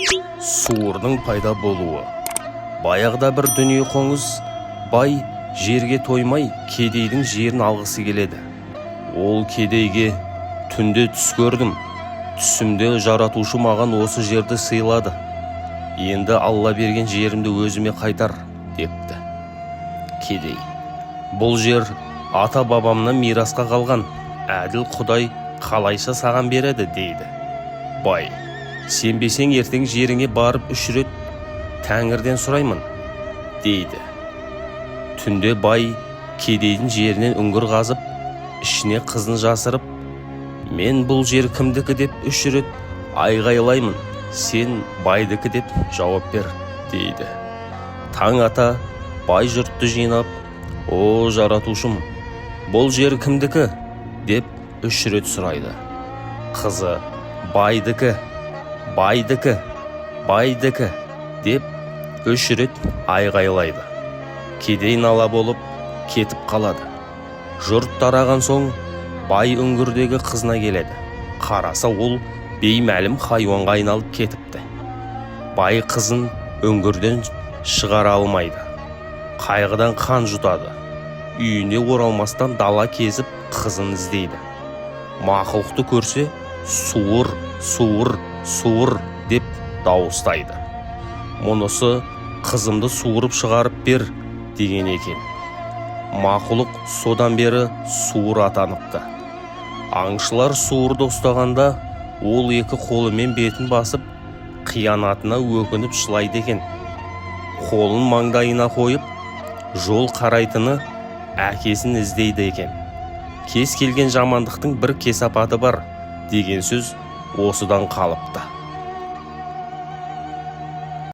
Суырдың пайда болуы. Баяғыда бір дүниеқоңыз бай жерге тоймай, кедейдің жерін алғысы келеді. Ол кедейге: «Түнде түс көрдім. Түсімде Жаратушы маған осы жерді сыйлады. Енді Алла берген жерімді өзіме қайтар», – депті. Кедей: «Бұл жер ата бабамнан мирасқа қалған. Әділ Құдай қалайша саған береді?» – дейді. Бай: «Сенбесең, ертең жеріңе барып, үш рет Тәңірден сұраймын», – дейді. Түнде бай кедейдің жерінен үңгір қазып, ішіне қызын жасырып: «Мен бұл жер кімдікі деп үш рет айғайлаймын, сен байдікі деп жауап бер», – дейді. Таң ата бай жұртты жинап: «О, Жаратушым, бұл жер кімдікі?» – деп үш рет сұрайды. Қызы: «Байдікі, байдікі, байдікі», – деп үш рет айғайлайды. Кедей нала болып кетіп қалады. Жұрт тараған соң бай үңгірдегі қызына келеді. Қараса, ол беймәлім хайуанға айналып кетіпті. Бай қызын үңгірден шығара алмайды. Қайғыдан қан жұтады. Үйіне оралмастан дала кезіп, қызын іздейді. Мақұлықты көрсе, «Суыр, суыр, суыр!» деп дауыстайды. Мұнысы «Қызымды суырып шығарып бер» деген екен. Мақұлық содан бері суыр атаныпты. Аңшылар суырды ұстағанда, ол екі қолымен бетін басып, қиянатына өкініп жылайды екен. Қолын маңдайына қойып, жол қарайтыны әкесін іздейді екен. Кез келген жамандықтың бір кесапаты бар деген сөз осыдан қалыпты.